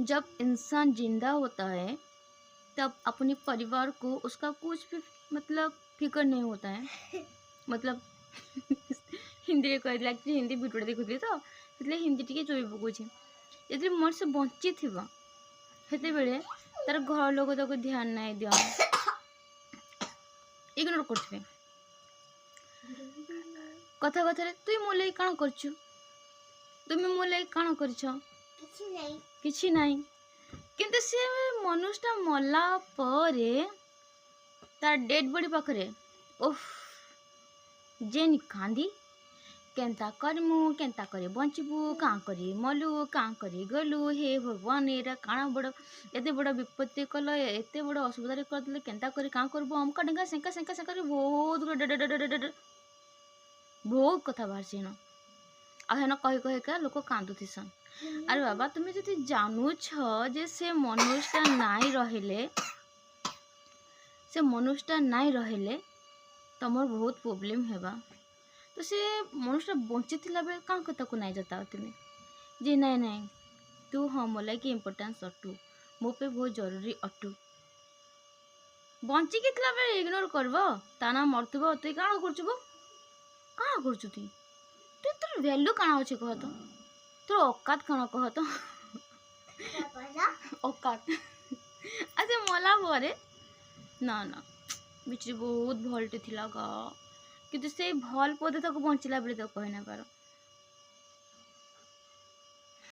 जब इंसान जिंदा होता है, तब अपने परिवार को उसका कुछ भी मतलब फिक्र नहीं होता है। मतलब ହିନ୍ଦୀରେ କହିଥିଲା। ଆକ୍ଚୁଆଲି ହିନ୍ଦୀ ଭିଡ଼ିଓଟା ଦେଖୁଥିଲି ତ, ସେଥିଲାଗି ହିନ୍ଦୀ ଟିକେ ଚୋବେଇ ପକାଉଛି। ଯେତେବେଳେ ମଣିଷ ବଞ୍ଚିଥିବ, ସେତେବେଳେ ତାର ଘର ଲୋକ ତାକୁ ଧ୍ୟାନ ନାଇଁ ଦିଅନ୍, ଇଗ୍ନୋର କରୁଥିବେ। କଥା କଥାରେ, ତୁଇ ମୋ ଲାଗି କାଣା କରିଛୁ? ତୁମେ ମୋ ଲାଗି କାଣା କରିଛ? କିଛି ନାହିଁ। କିଛି ନାହିଁ। କିନ୍ତୁ ସେ ମନୁଷ୍ୟଟା ମଲା ପରେ ତାର ଡେଡ୍ ବଡି ପାଖରେ ଓଫ ଯେନ୍ କାନ୍ଦି, କେନ୍ତା କରିମୁ, କେନ୍ତା କରି ବଞ୍ଚିବୁ, କାଁ କରି ମଲୁ, କାଁ କରି ଗଲୁ, ହେ ଭଗବାନ, ଏଇଟା କାଣା ବଡ଼ ଏତେ ବଡ଼ ବିପତ୍ତି କଲ, ଏତେ ବଡ଼ ଅସୁବିଧାରେ କରିଦେଲେ, କେନ୍ତା କରି କାଁ କରିବୁ, ଅମକା ଢେଙ୍କା ସେଙ୍କା ସେଙ୍କା ସେଙ୍କା କରି ବହୁତ ବହୁତ କଥା ବାହାରିଛି ହେନ। ଆଉ ହେନ କହି କହିକା ଲୋକ କାନ୍ଦୁଥିସନ୍। ଆରେ ବାବା, ତୁମେ ଯଦି ଜାଣୁଛ ଯେ ସେ ମନୁଷ୍ୟଟା ନାଇଁ ରହିଲେ, ସେ ମନୁଷ୍ୟଟା ନାଇଁ ରହିଲେ ତମର ବହୁତ ପ୍ରୋବ୍ଲେମ୍ ହେବା, ତ ସେ ମନୁଷ୍ୟଟା ବଞ୍ଚିଥିଲା ବେଳେ କାଁ ତାକୁ ନାଇଁ ଜତାଅ ତୁମେ ଯେ ନାଇଁ ନାଇଁ, ତୁ ହଁ ମୋ ଲାଗି ଇମ୍ପୋର୍ଟାନ୍ସ ଅଟୁ, ମୋ ପାଇଁ ବହୁତ ଜରୁରୀ ଅଟୁ? ବଞ୍ଚିକି ଥିଲା ବେଳେ ଇଗ୍ନୋର କରିବ, ତା ନା ମରୁଥିବ, ତୁଇ କାଣା କରୁଛୁ ବୋ, କାଣା କରୁଛୁ ତୁଇ? ତୁଇ ତୋର ଭ୍ୟାଲୁ କାଣା ଅଛି କହ ତ? ତୋର ଔକାତ କାଣା କହ ତ? ଔକାତ। ଆଉ ସେ ମଲା ପରେ, ନା ନା, ବିଚାରି ବହୁତ ଭଲଟେ ଥିଲା ଗା, କିନ୍ତୁ ସେଇ ଭଲ ପଦେ ତାକୁ ବଞ୍ଚିଲା ବେଳେ ତାକୁ କହି ନାଇଁ ପାର।